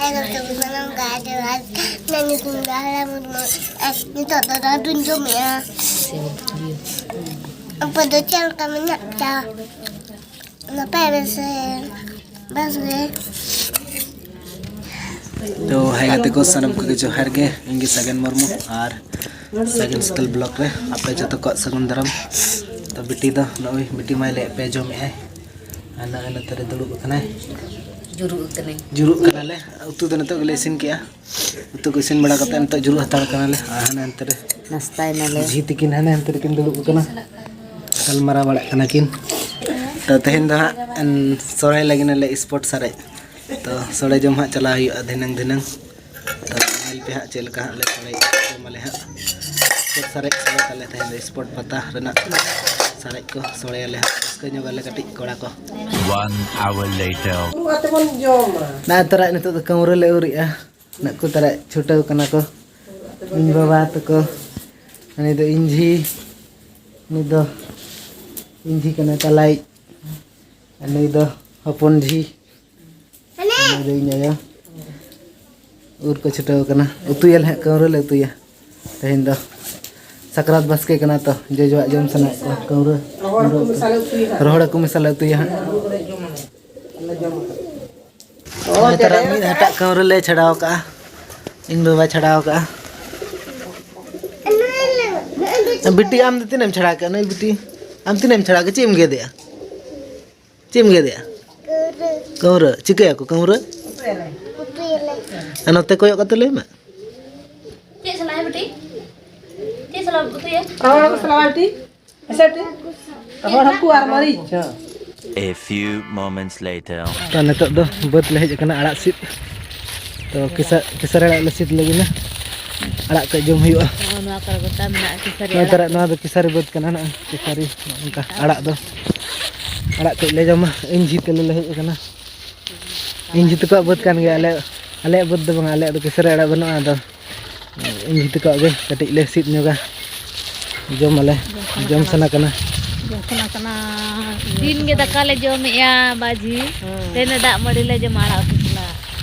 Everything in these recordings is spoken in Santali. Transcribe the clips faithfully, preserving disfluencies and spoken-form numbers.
ᱦᱮᱞᱳ, ᱥᱟᱱᱟᱢ ᱠᱚ ᱡᱚᱦᱟᱨ᱾ ᱤᱧᱟᱹᱜ ᱧᱩᱛᱩᱢ ᱫᱚ ᱦᱟᱨᱟ ᱢᱩᱨᱢᱩ᱾ ᱟᱨ ᱱᱤᱛᱚᱜ ᱫᱚ ᱫᱟᱜ ᱫᱩᱧ ᱡᱚᱢᱮᱜᱼᱟ᱾ ᱟᱯᱮ ᱫᱚ ᱪᱮᱫ ᱞᱮᱠᱟ ᱢᱮᱱᱟᱜ ᱯᱮᱭᱟ? ᱱᱟᱯᱟᱭ ᱜᱮ ᱥᱮ? ᱵᱮᱥ ᱜᱮ᱾ ᱛᱚ, ᱦᱟᱭ ᱜᱟᱛᱮ ᱠᱚ, ᱥᱟᱱᱟᱢ ᱠᱚᱜᱮ ᱡᱚᱦᱟᱨ ᱜᱮ᱾ ᱤᱧ ᱜᱮ ᱥᱟᱜᱮᱱ ᱢᱩᱨᱢᱩ ᱟᱨ ᱥᱟᱜᱮᱱ ᱥᱤᱛᱟᱹᱞ ᱵᱞᱚᱜ ᱨᱮ ᱟᱯᱮ ᱡᱚᱛᱚ ᱠᱚᱣᱟᱜ ᱥᱟᱹᱜᱩᱱ ᱫᱟᱨᱟᱢ᱾ ᱛᱚ, ᱵᱤᱴᱤ ᱫᱚ ᱱᱚᱜᱼᱚᱭ ᱵᱤᱴᱤ ᱢᱟᱭ ᱞᱟᱹᱭᱮᱫ ᱯᱮ ᱡᱚᱢᱮᱜᱼᱟᱭ᱾ ᱟᱨ ᱱᱚᱜᱼᱚᱭ ᱱᱚᱛᱮ ᱨᱮ ᱫᱩᱲᱩᱵ ᱟᱠᱟᱱᱟᱭ᱾ ᱡᱩᱨᱩᱜ ᱟᱠᱟᱱᱟᱹᱧ᱾ ᱡᱩᱨᱩᱜ ᱠᱟᱱᱟᱞᱮ᱾ ᱩᱛᱩ ᱫᱚ ᱱᱤᱛᱚᱜ ᱜᱮᱞᱮ ᱤᱥᱤᱱ ᱠᱮᱜᱼᱟ᱾ ᱩᱛᱩ ᱠᱚ ᱤᱥᱤᱱ ᱵᱟᱲᱟ ᱠᱟᱛᱮ ᱱᱤᱛᱚᱜ ᱡᱩᱨᱩᱜ ᱦᱟᱛᱟᱲ ᱠᱟᱱᱟᱞᱮ᱾ ᱟᱨ ᱦᱟᱱᱮ ᱦᱟᱱᱛᱮ ᱨᱮ ᱱᱟᱥᱛᱟᱭ ᱱᱟᱞᱮ᱾ ᱡᱷᱤ ᱛᱤᱠᱤᱱ ᱦᱟᱱᱮ ᱦᱟᱱᱛᱮ ᱨᱮᱠᱤᱱ ᱫᱩᱲᱩᱵ ᱟᱠᱟᱱᱟ, ᱜᱟᱞᱢᱟᱨᱟᱣ ᱵᱟᱲᱟᱜ ᱠᱟᱱᱟ ᱠᱤᱱ᱾ ᱛᱚ, ᱛᱮᱦᱮᱧ ᱫᱚ ᱦᱟᱸᱜ ᱮᱱ ᱥᱚᱲᱮ ᱞᱟᱹᱜᱤᱫ ᱟᱞᱮ ᱥᱯᱚᱴ ᱥᱟᱨᱮᱡ᱾ ᱛᱚ, ᱥᱚᱲᱮ ᱡᱚᱢ ᱦᱟᱸᱜ ᱪᱟᱞᱟᱣ ᱦᱩᱭᱩᱜᱼᱟ ᱫᱷᱤᱱᱟᱹᱝ ᱫᱷᱤᱱᱟᱹᱝ᱾ ᱛᱚ, ᱧᱮᱞ ᱯᱮ ᱦᱟᱸᱜ ᱪᱮᱫ ᱞᱮᱠᱟ ᱦᱟᱸᱜ ᱞᱮ ᱥᱚᱲᱮᱭᱟ, ᱡᱚᱢᱟᱞᱮ ᱦᱟᱸᱜ᱾ ᱥᱯᱚᱴ ᱥᱟᱨᱮᱡ ᱥᱚᱲᱮ ᱛᱟᱞᱮ ᱛᱮᱦᱮᱧ ᱫᱚ, ᱥᱯᱚᱴ ᱯᱟᱛᱟ ᱨᱮᱱᱟᱜ ᱥᱟᱨᱮᱡ ᱠᱚ ᱥᱚᱲᱮᱭᱟᱞᱮ ᱦᱟᱸᱜ᱾ ᱨᱟᱹᱥᱠᱟᱹ ᱧᱚᱜᱟᱞᱮ ᱠᱟᱹᱴᱤᱡ ᱠᱚᱲᱟ ᱠᱚ᱾ One hour later. ᱱᱚᱣᱟ ᱛᱮᱵᱚᱱ ᱡᱚᱢᱟ᱾ ᱱᱚᱜᱼᱚᱭ ᱛᱚᱨᱟ ᱱᱤᱛᱚᱜ ᱫᱚ ᱠᱟᱹᱢᱨᱟᱹ ᱞᱮ ᱟᱹᱣᱨᱤᱜᱼᱟ᱾ ᱱᱩᱠᱩ ᱛᱟᱨᱟ ᱪᱷᱩᱴᱟᱹᱣ ᱠᱟᱱᱟ ᱠᱚ᱾ ᱤᱧ ᱵᱟᱵᱟ ᱛᱟᱠᱚ, ᱩᱱᱤ ᱫᱚ ᱤᱧ ᱡᱷᱤ, ᱩᱱᱤ ᱫᱚ ᱤᱧ ᱡᱷᱤ ᱠᱟᱱᱟᱭ ᱛᱟᱞᱟᱭᱤᱡ, ᱟᱨ ᱱᱩᱭ ᱫᱚ ᱦᱚᱯᱚᱱ ᱡᱷᱤ, ᱟᱨ ᱱᱩᱭ ᱫᱚ ᱤᱧ ᱟᱭᱳ᱾ ᱩᱨ ᱠᱚ ᱪᱷᱩᱴᱟᱹᱣ ᱠᱟᱱᱟ᱾ ᱩᱛᱩᱭᱟᱞᱮ ᱦᱟᱸᱜ, ᱠᱟᱹᱣᱨᱟᱹ ᱞᱮ ᱩᱛᱩᱭᱟ ᱛᱮᱦᱮᱧ ᱫᱚ᱾ ᱥᱟᱠᱨᱟᱛ ᱵᱟᱥᱠᱮ ᱠᱟᱱᱟ ᱛᱚ, ᱡᱚᱡᱚᱣᱟᱜ ᱡᱚᱢ ᱥᱟᱱᱟᱭᱮᱫ ᱠᱚᱣᱟ᱾ ᱠᱟᱹᱣᱨᱟᱹ, ᱨᱚᱦᱚᱲ ᱦᱟᱹᱠᱩ ᱢᱮᱥᱟ ᱞᱮ ᱩᱛᱩᱭᱟ ᱦᱟᱸᱜ᱾ ᱱᱚᱜᱼᱚᱭ ᱛᱟᱨᱟ ᱢᱤᱫ ᱦᱟᱴᱟᱜ ᱠᱟᱹᱣᱨᱟᱹ ᱞᱮ ᱪᱷᱟᱰᱟᱣ ᱠᱟᱜᱼᱟ᱾ ᱤᱧ ᱵᱟᱵᱟᱭ ᱪᱷᱟᱰᱟᱣ ᱠᱟᱜᱼᱟ᱾ ᱵᱤᱴᱤ, ᱟᱢ ᱫᱚ ᱛᱤᱱᱟᱹᱜ ᱮᱢ ᱪᱷᱟᱲᱟᱣ ᱠᱮᱜᱼᱟ? ᱱᱩᱭ ᱵᱤᱴᱤ, ᱟᱢ ᱛᱤᱱᱟᱹᱜ ᱮᱢ ᱪᱷᱟᱲᱟᱣ ᱠᱮᱜᱼᱟ? ᱪᱮᱫ ᱮᱢ ᱜᱮᱫᱮᱜᱼᱟ? ᱪᱮᱫ ᱮᱢ ᱜᱮᱫᱮᱜᱼᱟ? ᱠᱟᱹᱣᱨᱟᱹ᱾ ᱪᱤᱠᱟᱹᱭᱟᱠᱚ ᱠᱟᱹᱣᱨᱟᱹ? ᱩᱛᱩᱭᱟᱞᱮ᱾ ᱟᱨ ᱱᱚᱛᱮ ᱠᱚᱭᱚᱜ ᱠᱟᱛᱮ ᱞᱟᱹᱭ ᱢᱮ᱾ ᱪᱮᱫ ᱥᱟᱞᱟᱜ ᱦᱮᱸ ᱵᱤᱴᱤ? ᱪᱮᱫ ᱥᱟᱞᱟᱜ ᱩᱛᱩᱭᱟ? ᱨᱚᱦᱚᱲ ᱦᱟᱹᱠᱩ ᱥᱟᱞᱟᱜ ᱵᱟᱝ ᱵᱤᱴᱤ? ᱦᱮᱸᱥᱮ ᱵᱤᱴᱤ? ᱨᱚᱦᱚᱲ ᱦᱟᱹᱠᱩ ᱟᱨ ᱢᱟᱹᱨᱤᱪ᱾ ᱦᱮᱸ᱾ A few moments later. ᱛᱚ, ᱱᱤᱛᱚᱜ ᱫᱚ ᱵᱟᱹᱫᱽ ᱞᱮ ᱦᱮᱡ ᱟᱠᱟᱱᱟ ᱟᱲᱟᱜ ᱥᱤᱫ᱾ ᱛᱚ, ᱠᱮᱥᱟ-, ᱠᱮᱥᱟᱨᱤ ᱟᱲᱟᱜ ᱞᱮ ᱥᱤᱫ ᱞᱟᱹᱜᱤᱫ ᱱᱟ᱾ ᱟᱲᱟᱜ ᱠᱟᱹᱡ ᱡᱚᱢ ᱦᱩᱭᱩᱜᱼᱟ᱾ ᱱᱚᱜᱼᱚ ᱱᱚᱣᱟ ᱠᱚᱨᱮ ᱜᱚᱴᱟ ᱢᱮᱱᱟᱜᱼᱟ ᱠᱮᱥᱟᱨᱤ ᱱᱚᱣᱟ ᱟᱲᱟᱜ ᱛᱟᱨᱟ-, ᱠᱚ᱾ ᱱᱚᱣᱟ ᱫᱚ ᱠᱮᱥᱟᱨᱤ ᱵᱟᱹᱫᱽ ᱠᱟᱱᱟ ᱱᱟᱜ᱾ ᱠᱮᱥᱟᱨᱤ, ᱱᱚᱜᱼᱚ ᱱᱚᱝᱠᱟ ᱟᱲᱟᱜ ᱫᱚ, ᱟᱲᱟᱜ ᱠᱟᱹᱡ ᱞᱮ ᱡᱚᱢᱟ᱾ ᱤᱧ ᱡᱷᱤ ᱛᱟᱞᱮ ᱞᱮ ᱦᱮᱡ ᱟᱠᱟᱱᱟ᱾ ᱤᱧ ᱡᱷᱤ ᱛᱟᱠᱚᱣᱟᱜ ᱵᱟᱹᱫᱽ ᱠᱟᱱ ᱜᱮᱭᱟ᱾ ᱟᱞᱮ, ᱟᱞᱮᱭᱟᱜ ᱵᱟᱹᱫᱽ ᱫᱚ ᱵᱟᱝᱟ, ᱟᱞᱮᱭᱟᱜ ᱫᱚ ᱠᱮᱥᱟᱨᱤ ᱟᱲᱟᱜ ᱵᱟᱹᱱᱩᱜᱼᱟ᱾ ᱟᱫᱚ ᱤᱧ ᱡᱷᱤ ᱛᱟᱠᱚᱣᱟᱜ ᱜᱮ ᱠᱟᱹᱴᱤᱡ ᱞᱮ ᱥᱤᱫ ᱧᱚᱜᱟ, ᱡᱚᱢ ᱟᱞᱮ, ᱡᱚᱢ ᱥᱟᱱᱟ ᱡᱚᱢ ᱠᱟᱱᱟ᱾ ᱥᱟᱱᱟ ᱠᱟᱱᱟ᱾ ᱡᱚᱢ ᱥᱟᱱᱟ ᱠᱟᱱᱟ᱾ ᱫᱤᱱ ᱜᱮ ᱫᱟᱠᱟ ᱞᱮ ᱡᱚᱢᱮᱜᱼᱟ ᱵᱟᱹᱡᱷᱤ, ᱦᱮᱸ᱾ ᱛᱮᱦᱮᱧ ᱫᱚ ᱫᱟᱜ ᱢᱟᱹᱰᱤ ᱞᱮ ᱡᱚᱢᱟ ᱟᱲᱟᱜ ᱩᱛᱩ ᱥᱟᱞᱟᱜ᱾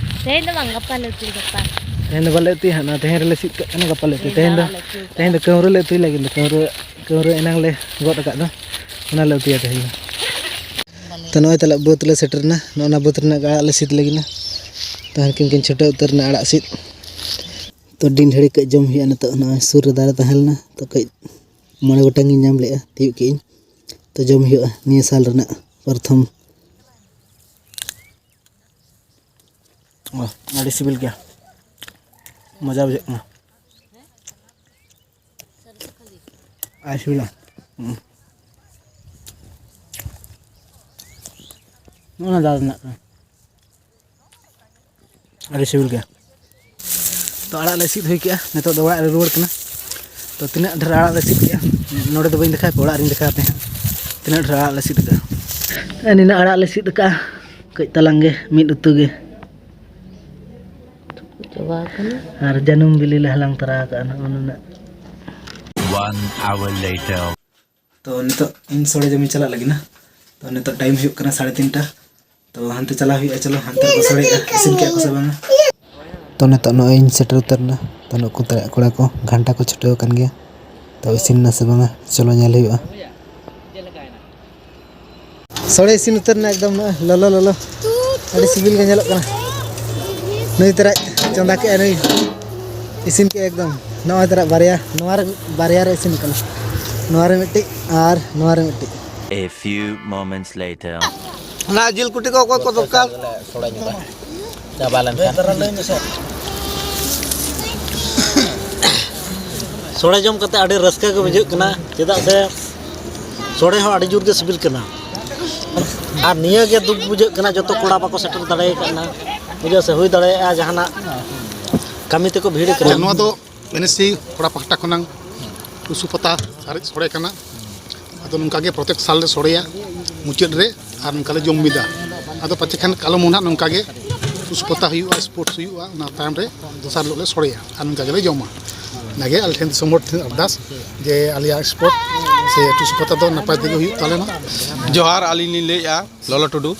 ᱛᱮᱦᱮᱧ ᱫᱚ ᱵᱟᱝ, ᱜᱟᱯᱟ ᱞᱮ ᱩᱛᱩᱭ, ᱜᱟᱯᱟ᱾ ᱛᱮᱦᱮᱧ ᱫᱚ ᱵᱟᱞᱮ ᱩᱛᱩᱭᱟ ᱦᱟᱸᱜ, ᱱᱚᱣᱟ ᱛᱮᱦᱮᱧ ᱨᱮᱞᱮ ᱥᱤᱫ ᱠᱟᱜ ᱠᱟᱱᱟ, ᱜᱟᱯᱟ ᱞᱮ ᱩᱛᱩᱭᱟ᱾ ᱛᱮᱦᱮᱧ ᱫᱚ, ᱛᱮᱦᱮᱧ ᱫᱚ ᱠᱟᱹᱣᱨᱟᱹ ᱞᱮ ᱩᱛᱩᱭ ᱞᱟᱹᱜᱤᱫ ᱫᱚ, ᱠᱟᱹᱣᱨᱟᱹ, ᱠᱟᱹᱣᱨᱟᱹ ᱮᱱᱟᱝ ᱞᱮ ᱜᱚᱫ ᱟᱠᱟᱫ ᱫᱚ, ᱚᱱᱟ ᱞᱮ ᱩᱛᱩᱭᱟ ᱛᱮᱦᱮᱧ ᱫᱚ᱾ ᱛᱚ, ᱱᱚᱜᱼᱚᱭ ᱛᱟᱞᱮ ᱵᱟᱹᱫᱽ ᱞᱮ ᱥᱮᱴᱮᱨ ᱮᱱᱟ, ᱱᱚᱜᱼᱚ ᱱᱟ ᱵᱟᱹᱫᱽ ᱨᱮᱱᱟᱜ ᱟᱲᱟᱜ ᱞᱮ ᱥᱤᱫ ᱞᱟᱹᱜᱤᱫ ᱱᱟ᱾ ᱛᱚ, ᱦᱟᱱᱠᱤᱱ ᱠᱤᱱ ᱪᱷᱩᱴᱟᱹᱣ ᱩᱛᱟᱹᱨ ᱮᱱᱟ ᱟᱲᱟᱜ ᱥᱤᱫ᱾ ᱛᱚ, ᱰᱤᱱ ᱰᱷᱟᱹᱲᱤ ᱠᱟᱹᱡ ᱡᱚᱢ ᱦᱩᱭᱩᱜᱼᱟ ᱱᱤᱛᱚᱜ, ᱱᱚᱜᱼᱚᱭ ᱥᱩᱨ ᱨᱮ ᱫᱟᱨᱮ ᱛᱟᱦᱮᱸ ᱞᱮᱱᱟ, ᱛᱚ, ᱠᱟᱹᱡ ᱢᱚᱬᱮ ᱜᱚᱴᱟᱝ ᱤᱧ ᱧᱟᱢ ᱞᱮᱜᱼᱟ, ᱛᱤᱭᱳᱜ ᱠᱮᱜᱼᱟᱹᱧ᱾ ᱛᱚ, ᱡᱚᱢ ᱦᱩᱭᱩᱜᱼᱟ ᱱᱤᱭᱟᱹ ᱥᱟᱞ ᱨᱮᱱᱟᱜ ᱯᱨᱚᱛᱷᱚᱢ᱾ ᱚ, ᱟᱹᱰᱤ ᱥᱤᱵᱤᱞ ᱜᱮᱭᱟ, ᱢᱚᱡᱟ ᱵᱩᱡᱷᱟᱹᱜ ᱠᱟᱱᱟ᱾ ᱟᱨ ᱥᱤᱵᱤᱞᱟ᱾ ᱦᱩᱸ᱾ ᱱᱚᱜᱼᱚ ᱱᱟ ᱫᱟᱨᱮ ᱨᱮᱱᱟᱜ ᱠᱟᱱᱟ᱾ ᱟᱹᱰᱤ ᱥᱤᱵᱤᱞ ᱜᱮᱭᱟ᱾ ᱛᱚ, ᱟᱲᱟᱜ ᱞᱮ ᱥᱤᱫ ᱦᱩᱭ ᱠᱮᱜᱼᱟ, ᱱᱤᱛᱚᱜ ᱫᱚ ᱚᱲᱟᱜ ᱞᱮ ᱨᱩᱣᱟᱹᱲ ᱠᱟᱱᱟ᱾ ᱛᱚ, ᱛᱤᱱᱟᱹᱜ ᱰᱷᱮᱨ ᱟᱲᱟᱜ ᱞᱮ ᱥᱤᱫ ᱠᱮᱜᱼᱟ, ᱱᱚᱰᱮ ᱫᱚ ᱵᱟᱹᱧ ᱫᱮᱠᱷᱟᱣ ᱯᱮ, ᱚᱲᱟᱜ ᱨᱤᱧ ᱫᱮᱠᱷᱟᱣ ᱯᱮ ᱦᱟᱸᱜ ᱛᱤᱱᱟᱹᱜ ᱰᱷᱮᱨ ᱟᱲᱟᱜ ᱞᱮ ᱥᱤᱫ ᱠᱟᱜᱼᱟ᱾ ᱱᱤᱱᱟᱹᱜ ᱟᱲᱟᱜ ᱞᱮ ᱥᱤᱫ ᱠᱟᱜᱼᱟ, ᱠᱟᱹᱡ ᱛᱟᱞᱟᱝ ᱜᱮ, ᱢᱤᱫ ᱩᱛᱩ ᱜᱮ᱾ ᱪᱟᱵᱟ ᱟᱠᱟᱱᱟ᱾ ᱟᱨ ᱡᱟᱹᱱᱩᱢ ᱵᱤᱞᱤ ᱞᱮ ᱦᱟᱞᱟᱝ ᱛᱚᱨᱟ ᱟᱠᱟᱜᱼᱟ, ᱱᱚᱜᱼᱚ ᱱᱩᱱᱟᱹᱜ᱾ One hour later. ᱛᱚ, ᱱᱤᱛᱚᱜ ᱤᱧ ᱥᱚᱲᱮ ᱡᱚᱢᱤᱧ ᱪᱟᱞᱟᱜ ᱞᱟᱹᱜᱤᱫ ᱱᱟ᱾ ᱛᱚ, ᱱᱤᱛᱚᱜ ᱴᱟᱭᱤᱢ ᱦᱩᱭᱩᱜ ᱠᱟᱱᱟ ᱥᱟᱲᱮ ᱛᱤᱱᱴᱟ᱾ ᱛᱚ, ᱦᱟᱱᱛᱮ ᱪᱟᱞᱟᱣ ᱦᱩᱭᱩᱜᱼᱟ, ᱪᱚᱞᱚ, ᱦᱟᱱᱛᱮ ᱨᱮᱠᱚ ᱥᱚᱲᱮᱭᱮᱜᱼᱟ, ᱤᱥᱤᱱ ᱠᱮᱜᱼᱟ ᱠᱚ ᱥᱮ ᱵᱟᱝᱟ? ᱛᱚ, ᱱᱤᱛᱚᱜ ᱱᱚᱜᱼᱚᱭ ᱤᱧ ᱥᱮᱴᱮᱨ ᱩᱛᱟᱹᱨ ᱮᱱᱟ᱾ ᱛᱚ, ᱱᱩᱠᱩ ᱛᱟᱨᱟ ᱠᱚᱲᱟ ᱠᱚ ᱜᱷᱟᱱᱴᱟ ᱠᱚ ᱪᱷᱩᱴᱟᱹᱣ ᱟᱠᱟᱱ ᱜᱮᱭᱟ᱾ ᱛᱚ, ᱤᱥᱤᱱ ᱮᱱᱟ ᱥᱮ ᱵᱟᱝᱟ, ᱪᱚᱞᱚ ᱧᱮᱞ ᱦᱩᱭᱩᱜᱼᱟ᱾ ᱥᱚᱲᱮ ᱤᱥᱤᱱ ᱩᱛᱟᱹᱨ ᱮᱱᱟ ᱮᱠᱫᱚᱢ, ᱱᱚᱜᱼᱚᱭ ᱞᱚᱞᱚ ᱞᱚᱞᱚ, ᱟᱹᱰᱤ ᱥᱤᱵᱤᱞ ᱜᱮ ᱧᱮᱞᱚᱜ ᱠᱟᱱᱟ᱾ ᱱᱩᱭ ᱛᱟᱨᱟᱭ ᱪᱚᱸᱫᱟ ᱠᱮᱜᱼᱟ, ᱱᱩᱭ ᱤᱥᱤᱱ ᱠᱮᱜᱼᱟ ᱮᱠᱫᱚᱢ᱾ ᱱᱚᱜᱼᱚᱭ ᱛᱟᱨᱟ ᱵᱟᱨᱭᱟ, ᱱᱚᱣᱟ ᱨᱮ ᱵᱟᱨᱭᱟ ᱨᱮ ᱤᱥᱤᱱ ᱠᱟᱱᱟ, ᱱᱚᱣᱟ ᱨᱮ ᱢᱤᱫᱴᱤᱡ ᱟᱨ ᱱᱚᱣᱟ ᱨᱮ ᱢᱤᱫᱴᱤᱡ᱾ A few moments later. ᱚᱱᱟ ᱡᱤᱞ ᱠᱩᱴᱤ ᱠᱚ ᱚᱠᱚᱭ ᱠᱚ ᱫᱚᱨᱠᱟᱨ? ᱥᱚᱲᱮ ᱧᱚᱜᱟ᱾ ᱪᱟᱵᱟ ᱞᱮᱱᱠᱷᱟᱱ᱾ ᱥᱚᱲᱮ ᱡᱚᱢ ᱠᱟᱛᱮ ᱟᱹᱰᱤ ᱨᱟᱹᱥᱠᱟᱹ ᱜᱮ ᱵᱩᱡᱷᱟᱹᱜ ᱠᱟᱱᱟ, ᱪᱮᱫᱟᱜ ᱥᱮ ᱥᱚᱲᱮ ᱦᱚᱸ ᱟᱹᱰᱤ ᱡᱳᱨ ᱜᱮ ᱥᱤᱵᱤᱞ ᱠᱟᱱᱟ᱾ ᱟᱨ ᱱᱤᱭᱟᱹ ᱜᱮ ᱫᱩᱠ ᱵᱩᱡᱷᱟᱹᱜ ᱠᱟᱱᱟ, ᱡᱚᱛᱚ ᱠᱚᱲᱟ ᱵᱟᱠᱚ ᱥᱮᱴᱮᱨ ᱫᱟᱲᱮ ᱠᱟᱫᱟ, ᱵᱩᱡᱷᱟᱹᱣ ᱥᱮ ᱦᱩᱭ ᱫᱟᱲᱮᱭᱟᱜᱼᱟ ᱡᱟᱦᱟᱱᱟᱜ ᱠᱟᱹᱢᱤ ᱛᱮᱠᱚ ᱵᱷᱤᱲ ᱠᱟᱱᱟ᱾ ᱱᱚᱣᱟ ᱫᱚ ᱮᱱ ᱮᱥ ᱥᱤ ᱠᱚᱲᱟ ᱯᱟᱦᱴᱟ ᱠᱷᱚᱱᱟᱝ ᱴᱩᱥᱩ ᱯᱟᱛᱟ ᱥᱟᱨᱮᱡ ᱥᱚᱲᱮ ᱠᱟᱱᱟ᱾ ᱟᱫᱚ ᱱᱚᱝᱠᱟ ᱜᱮ ᱯᱨᱚᱛᱮᱠ ᱥᱟᱞ ᱞᱮ ᱥᱚᱲᱮᱭᱟ ᱢᱩᱪᱟᱹᱫ ᱨᱮ, ᱟᱨ ᱱᱚᱝᱠᱟ ᱞᱮ ᱡᱚᱢ ᱢᱤᱫᱟ᱾ ᱟᱫᱚ ᱯᱟᱪᱮ ᱠᱷᱟᱱ ᱠᱟᱞᱚᱢ ᱦᱚᱸ ᱱᱟᱦᱟᱜ ᱱᱚᱝᱠᱟ ᱜᱮ ᱴᱩᱥᱩ ᱯᱟᱛᱟ ᱦᱩᱭᱩᱜᱼᱟ, ᱥᱯᱳᱨᱴᱥ ᱦᱩᱭᱩᱜᱼᱟ, ᱚᱱᱟ ᱛᱟᱭᱚᱢ ᱨᱮ ᱫᱚᱥᱟᱨ ᱦᱤᱞᱳᱜ ᱞᱮ ᱥᱚᱲᱮᱭᱟ ᱟᱨ ᱱᱚᱝᱠᱟ ᱜᱮᱞᱮ ᱡᱚᱢᱟ᱾ ᱚᱱᱟᱜᱮ ᱟᱞᱮ ᱴᱷᱮᱱ ᱫᱤᱥᱚᱢ ᱦᱚᱲ ᱴᱷᱮᱱ ᱟᱨᱫᱟᱥ ᱡᱮ ᱟᱞᱮᱭᱟᱜ ᱥᱯᱳᱨᱴ ᱥᱮ ᱴᱩᱥᱩ ᱯᱟᱛᱟ ᱫᱚ ᱱᱟᱯᱟᱭ ᱛᱮᱜᱮ ᱦᱩᱭᱩᱜ ᱛᱟᱞᱮ ᱢᱟ᱾ ᱡᱚᱦᱟᱨ, ᱟᱹᱞᱤᱧ ᱞᱤᱧ ᱞᱟᱹᱭᱮᱫᱼᱟ ᱞᱚᱞᱚ ᱴᱩᱰᱩ,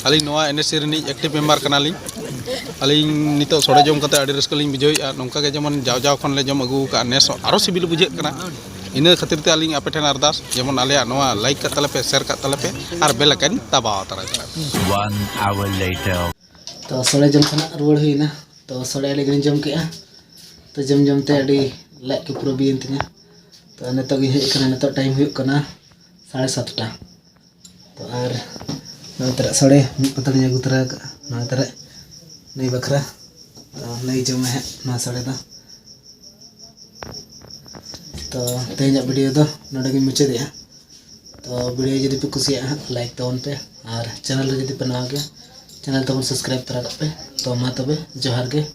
ᱟᱹᱞᱤᱧ ᱱᱚᱣᱟ ᱮᱱ ᱮᱥ ᱥᱤ ᱨᱤᱱᱤᱡ ᱮᱠᱴᱤᱵᱷ ᱢᱮᱢᱵᱟᱨ ᱠᱟᱱᱟᱞᱤᱧ᱾ ᱟᱹᱞᱤᱧ ᱱᱤᱛᱚᱜ ᱥᱚᱲᱮ ᱡᱚᱢ ᱠᱟᱛᱮ ᱟᱹᱰᱤ ᱨᱟᱹᱥᱠᱟᱹ ᱞᱤᱧ ᱵᱩᱡᱷᱟᱹᱣᱮᱫᱼᱟ᱾ ᱱᱚᱝᱠᱟ ᱜᱮ ᱡᱮᱢᱚᱱ ᱡᱟᱣ ᱡᱟᱣ ᱠᱷᱚᱱ ᱞᱮ ᱡᱚᱢ ᱟᱹᱜᱩ ᱟᱠᱟᱫᱼᱟ, ᱱᱮᱥ ᱦᱚᱸ ᱟᱨᱚ ᱥᱤᱵᱤᱞ ᱵᱩᱡᱷᱟᱹᱜ ᱠᱟᱱᱟ᱾ ᱤᱱᱟᱹ ᱠᱷᱟᱹᱛᱤᱨ ᱛᱮ ᱟᱹᱞᱤᱧ ᱟᱯᱮ ᱴᱷᱮᱱ ᱟᱨᱫᱟᱥ, ᱡᱮᱢᱚᱱ ᱟᱞᱮᱭᱟᱜ ᱱᱚᱣᱟ like ᱠᱟᱜ ᱛᱟᱞᱮ ᱯᱮ, share ᱠᱟᱜ ᱛᱟᱞᱮ ᱯᱮ ᱟᱨ bell icon ᱫᱟᱵᱟᱣ ᱛᱟᱨᱟᱭ ᱯᱮ᱾ One hour later. ᱛᱚ ᱥᱚᱲᱮ ᱡᱚᱢ ᱠᱷᱚᱱᱟᱜ ᱨᱩᱣᱟᱹᱲ ᱦᱩᱭᱱᱟ᱾ ᱛᱚ ᱥᱚᱲᱮ ᱟᱹᱰᱤ ᱜᱷᱟᱹᱲᱤᱡ ᱡᱚᱢ ᱠᱮᱜᱼᱟ᱾ ᱛᱚ ᱡᱚᱢ ᱡᱚᱢ ᱛᱮ ᱟᱹᱰᱤ ᱞᱟᱡ ᱠᱚ ᱯᱩᱨᱟᱹ ᱵᱤᱭᱮᱱ ᱛᱤᱧᱟ᱾ ᱛᱚ ᱱᱤᱛᱚᱜ ᱜᱤᱧ ᱦᱮᱡ ᱟᱠᱟᱱᱟ, ᱱᱤᱛᱚᱜ time ᱦᱩᱭᱩᱜ ᱠᱟᱱᱟ ᱥᱟᱲᱮ ᱥᱟᱛᱴᱟ᱾ ᱛᱚ ᱟᱨ ᱱᱚᱜᱼᱚᱭ ᱛᱟᱨᱟ ᱥᱚᱲᱮ ᱢᱤᱫ ᱯᱟᱛᱲᱟᱧ ᱟᱹᱜᱩ ᱛᱚᱨᱟ ᱟᱠᱟᱫᱼᱟ, ᱱᱚᱜᱼᱚᱭ ᱛᱟᱨᱟ ᱱᱩᱭ ᱵᱟᱠᱷᱨᱟ᱾ ᱛᱚ ᱱᱩᱭ ᱡᱚᱢᱟ ᱦᱟᱸᱜ ᱱᱚᱣᱟ ᱥᱚᱲᱮ ᱫᱚ᱾ ᱛᱚ ᱛᱮᱦᱮᱧᱟᱜ video ᱫᱚ ᱱᱚᱰᱮ ᱜᱤᱧ ᱢᱩᱪᱟᱹᱫᱮᱜᱼᱟ᱾ ᱛᱚ video ᱡᱩᱫᱤ ᱯᱮ ᱠᱩᱥᱤᱭᱟᱜᱼᱟ ᱦᱟᱸᱜ, like ᱛᱟᱵᱚᱱ ᱯᱮ, ᱟᱨ channel ᱨᱮ ᱡᱩᱫᱤ ᱯᱮ ᱱᱟᱣᱟ ᱜᱮᱭᱟ, channel ᱛᱟᱵᱚᱱ subscribe ᱛᱚᱨᱟ ᱠᱟᱜ ᱯᱮ᱾ ᱛᱚ ᱢᱟ ᱛᱚᱵᱮ ᱡᱚᱦᱟᱨ ᱜᱮ᱾